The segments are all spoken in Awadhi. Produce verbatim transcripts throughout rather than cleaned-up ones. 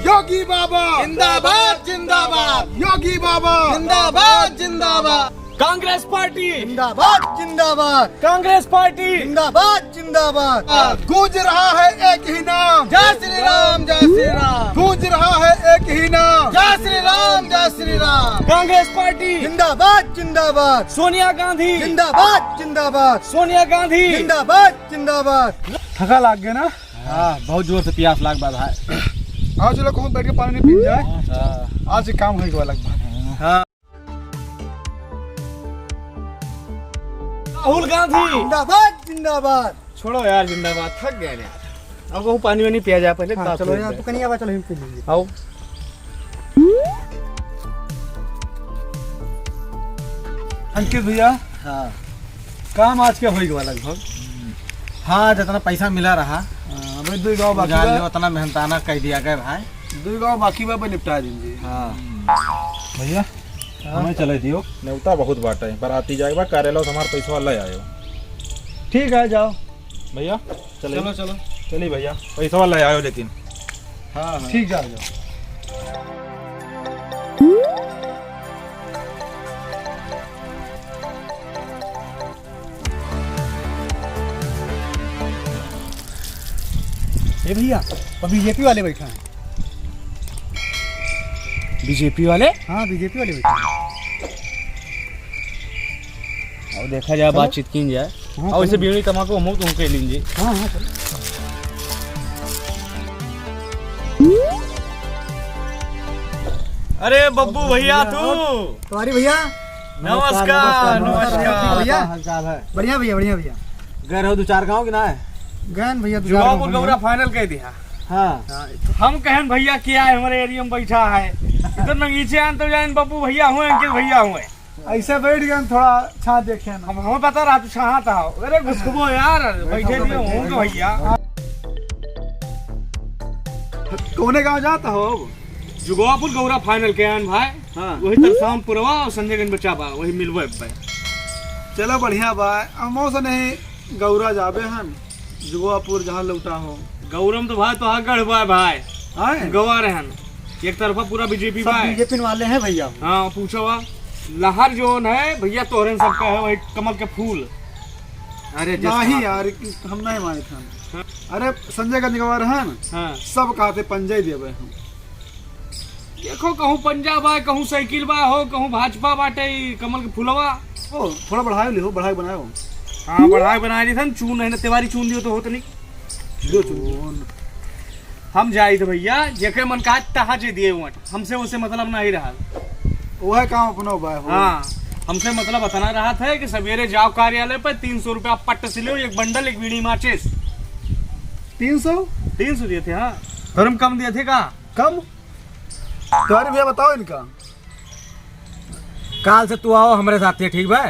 योगी बाबा जिंदाबाद, जिंदाबाद। योगी बाबा जिंदाबाद, जिंदाबाद। कांग्रेस पार्टी जिंदाबाद, जिंदाबाद। कांग्रेस पार्टी जिंदाबाद, जिंदाबाद। गूंज रहा है एक ही नाम, जय श्री राम, जय श्री राम। गूंज रहा है एक ही नाम, जय श्री राम, जय श्री राम। कांग्रेस पार्टी जिंदाबाद, जिंदाबाद। सोनिया गांधी जिंदाबाद, जिंदाबाद। सोनिया गांधी जिंदाबाद, जिंदाबाद। थका लाग गया ना? हाँ, बहुत जोर से प्यास लाग बा भाई। आओ चलो, कहूँ बैठ के पानी पी जाए। हाँ। आज से काम होई गवा लगभग। हाँ। राहुल गांधी जिंदाबाद, जिंदाबाद। छोड़ो यार, जिंदाबाद, थक गए यार। अब कहूँ पानी वानी पिया जाए पहले, हाँ, ताप चलो लग यार, जाए। तू कहीं आवा, चलो, हम पी लेंगे। आओ। अंकित भैया, हाँ। काम आज के होई गवा लगभग। हाँ, जितना पैसा मिला रहा, हाँ, अबे दुई गाँव बाकी उजाड़ बा। लियो, उतना मेहनताना कह दिया गया भाई। दुई गाँव बाकी बा, बे निपटा दीजिए। हाँ। भैया, हाँ। हमें चले दियो, नेवता बहुत बाटे, बराती जाए बा, कार्यालय से हमार पैसवा ले आयो। ठीक है, जाओ। भैया, चले। चलो, चलो। चली भैया, पैसवा ले आयो लेकिन। हाँ, हाँ। ठीक, जाओ, जाओ। ए भैया, वो बीजेपी वाले बैठा हैं। बीजेपी वाले? हाँ, बीजेपी वाले बैठा हैं। और देखा जाए, चलो। बातचीत कीन जाए। हाँ, और इसे चलो। बीड़ी तमाकू हम तुम कह लीजिए। हाँ, हाँ, चलो। अरे बब्बू भैया, तू। सॉरी भैया। नमस्कार, नमस्कार, नमस्कार। नमस्कार भैया। का हाल चाल है? बढ़िया भैया, बढ़िया भैया। गए रहो दो चार गाँव कि ना है? गए न भैया, दो चार गाँव जुगापुर गौरा final कह दिया। हाँ। हाँ, हम कहन भैया क्या है, हमारे area में बैठा है। इधर नगीचे आन तो जान बब्बू भैया हुए, अंकित भैया हुए। ऐसे बैठ गए न, थोड़ा छाँह देखे न। हम, हमें पता रहा तू छाँह था। अरे घुसकबो यार, बैठे दिए हूँ तो भैया। कौने गाँव जाता हो अब? जुगवापुर गौरा final के आन भाई। हाँ। वही तरसाम पुरवा और संजयगंज बचा बा, वही मिलबे भाई। चलो बढ़िया बा, हम से नहीं गौरा जाबे हन, जुगवापुर जहाँ लौटा हो। गौरम तो भाई तोहार गढ़ बा भाई। हाँ? गवा रहन। एक तरफा पूरा बीजेपी सब बा। बीजेपी वाले हैं भैया। हाँ, पूछो बा। लहर जोन है भैया, तोहरे सबका है वही कमल के फूल। अरे जिस नहीं तरह यार, हम नहीं माने थे। हाँ। अरे संजयगंज गवा रहन। हाँ। सब कहते पंजय देवे हम। देखो, कहूँ पंजा बा, कहूँ साइकिल बा हो, कहूँ भाजपा बाटे, ई कमल के फुलवा। ओ, थोड़ा बढ़ाए लिहो, बढ़ाए बनाए हो। हाँ, बढ़ाए बनाए लिथन, चून नहीं ना, तिवारी चून दियो तो होत नहीं। दियो चून दियो। हम जाई थे भैया, जेके मन कहा तहा जे दिए वोट, हमसे उसे मतलब नहीं रहा। वह काम अपना बा हो। हाँ, हमसे मतलब इतना रहा था कि सवेरे जाओ कार्यालय पर, तीन सौ रुपया पट्ट से लियो, एक बंडल, एक बीड़ी माचिस। तीन सौ? तीन सौ दिए थे, हाँ। धर्म कम दिए थे का? कम? तुम्हारे भैया बताओ इनका। काल से तू आओ हमरे साथे, ठीक बा?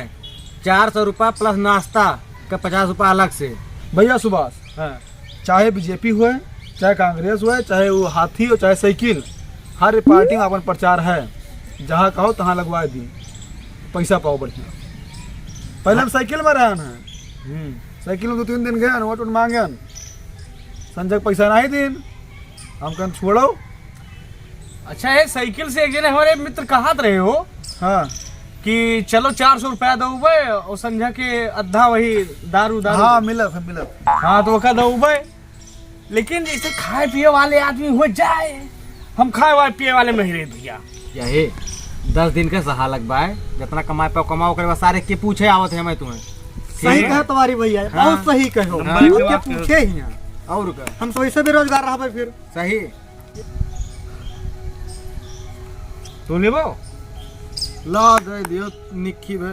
चार सौ रुपया plus नाश्ता का पचास रुपया अलग से। भैया सुभाष, हाँ। चाहे बीजेपी होए, चाहे कांग्रेस होए, चाहे वो हाथी हो, चाहे साइकिल, हर पार्टी में अपन प्रचार है। जहाँ कहो तहाँ लगवा दी, पैसा पाओ बढ़िया। पहले हम साइकिल में रहन है, हम्म। साइकिल में दो तीन दिन गए, वोट वोट मांगे, संजय पैसा नहीं दीन, हम कहन छोड़ो। अच्छा, ये साइकिल से एक जने हमारे मित्र कहत रहे हो हाँ। कि चलो चार सौ रुपया दउबे और संझा के अद्धा वही दारू, दारू। हाँ, मिलत है, मिलत। हाँ, तो ओका दउबे। लेकिन जैसे खाए पिए वाले आदमी हो जाए, हम खाए वाले पिए वाले में ही रहे भैया। यही दस दिन के सहालक बाय, जितना कमाए पे कमाओ, ओकरे बाद सारे के पूछे आवत है मैं तुम्हें। सही ठीक है? कहा तुम्हारी भैया, हाँ। बहुत सही कहो। नंबर एक बहुत के बात कहो। पूछे ही हैं। और का? हम तो ऐसे बेरोजगार रहबे फिर। सही। तू लेबो? ला दे दियो निक्की बे।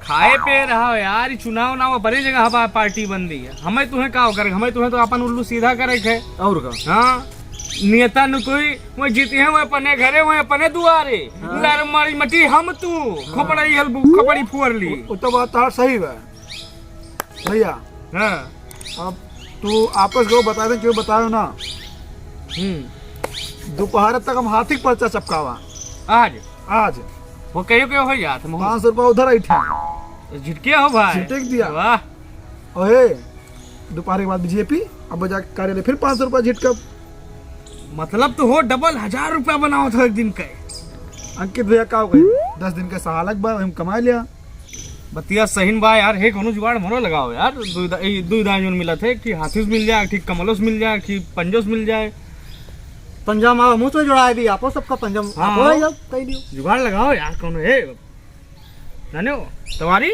खाए पे रहो यार, ई चुनाव ना बा, बड़े जगह हवा पार्टी बन रही है। हमें तुम्हें का करे, हमें तुम्हें तो अपन उल्लू सीधा करे के है। और का? हाँ, नेता न कोई वो जीते हैं, वो अपने घरे, वो अपने दुआरे। हाँ। लड़ मारी मटी हम तू, हाँ। खोपड़ा ही हलबू, खोपड़ी फोड़ ली। वो तो बात तार सही बा। भैया, हाँ। अब तू आपस के बता दे, क्यों बतायो ना? हम्म। दोपहर तक हम हाथी के पर्चा चपकावा। आज? आज। वो कहियो के हो जात, मुँह। पाँच सौ रुपया उधर आई थे। झिटके हो भाई। झिटक दिया। वाह। ओहे, दोपहर के बाद बीजेपी। अब जाके कार्यालय फिर पाँच सौ रुपया झिटकब। मतलब तो हो डबल, हजार रुपया बनावत हो एक दिन के। अंकित भैया, का हो गई? दस दिन के सहालक बा, हम कमा लिया। बतिया सहीन बा यार, हे कोनो जुगाड़ मरो लगाओ यार। दुई दा-, ई दुई दाई जोन मिलत है, एक ठी हाथी से मिल जाए, एक ठी कमलो से मिल जाए, एक ठी पंजो से मिल जाए। पंजा मावा मुँह से जुड़ाए दी, आपो सबका पंजा, हाँ, आपो हाँ। ही अब कह दियो। जुगाड़ लगाओ यार कोनो, हे। जाने हो, तवारी?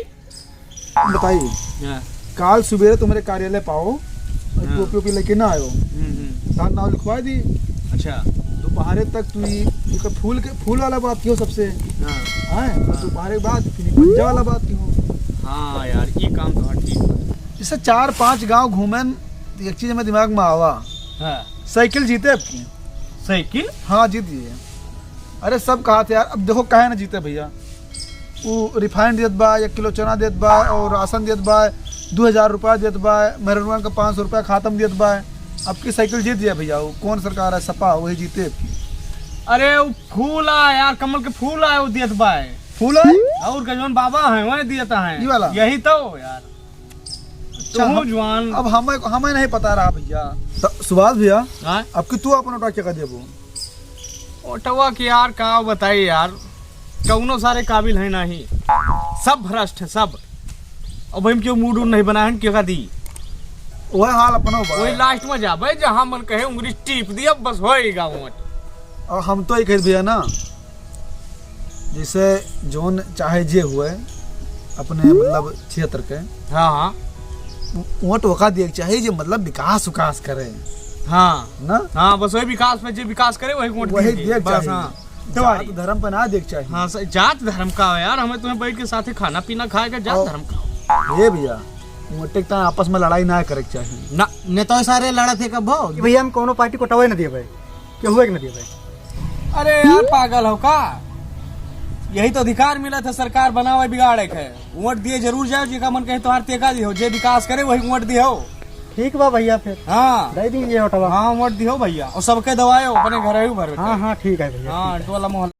बताइए। हाँ। काल सुबेरे तुम्हारे कार्यालय पाओ और हाँ। टोपी ओपी लेके ना आयो। हम्म, हम्म। तार नाव लिखवा दी। अच्छा। दोपहरे तक तू ई, ई तो फूल के, फूल वाला बात की हो सबसे। हाँ। हैं? और हाँ। दोपहरे के बाद फिर पंजा वाला बात की हो। हाँ यार, ई काम तो हाँ ठीक बा। जैसे चार पांच गांव घूमेन, एक चीज हमें दिमाग में आवा। हाँ। साइकिल जीते अब की। साइकिल? हाँ, जीत गए। अरे सब कहा थे यार, अब देखो काहे ना जीते भैया। उ refined देत बा, एक किलो चना देत बा और राशन देत बा, दो हजार रुपया देत बा, मेहररुआन का पाँच सौ रुपया खाता में देत बा। अब की साइकिल जीत जाए भैया, वो कौन सरकार है, सपा, वही जीते अब की। अरे वो फूल आ यार, कमल के फूल आए, वो देत बा। फूल आए? और गजवन बाबा हैं, वही देता है। ये वाला? यही तो यार। अच्छा, तू हम, जवान। अब हमें, हमें नहीं पता रहा भैया। तो सुभाष भैया, हाँ? अब की तू अपन ओटा क्या कर देबो? ओटवा के यार का बताई यार, कौनो सारे काबिल है नहीं, सब भ्रष्ट है सब। अब हम क्यों मूड उड नहीं बनाए हैं, क्या दी? वह हाल अपनो बा। वही लास्ट में जाबे, जहाँ मन कहे उंगली टीप दी, अब बस होएगा वोट। और हम तो ही कह भैया ना, जैसे जोन चाहे जे हुए अपने मतलब क्षेत्र के, हाँ, हाँ। उ-, वोट ओका दिए के चाही जे मतलब विकास उकास करे। हाँ। ना? हाँ, बस वही विकास पे जे विकास करे वही वोट वही दिए के दिए के बस, चाही। हाँ। जात धर्म पे ना दिए के चाही। हाँ, सही, जात धर्म का हो यार, हमें तुम्हें बैठ के साथे खाना पीना खाए के जात और धर्म का हो। ये भैया, वोटे के टाइम आपस में लड़ाई ना करे के चाही। ना। नेता सारे लड़त है कब हो? कि भैया हम कोनो पार्टी को टवे न दिए भाई। केहू के न दिए भाई। अरे यार, पागल हो का? यही तो अधिकार मिला था सरकार बनावे बिगाड़े के। वोट दिए जरूर जाओ, जेका मन कहे तोहार तेका दिहो, जे विकास करे वही वोट दिहो। ठीक बा भैया, फिर हाँ। दे दीजिए वोटवा। हाँ, वोट दिहो भैया, और सबके दवाए अपने घर ही भर में। हाँ, हाँ, ठीक है भैया, हाँ, ठीक है। टोला मोहल्ला।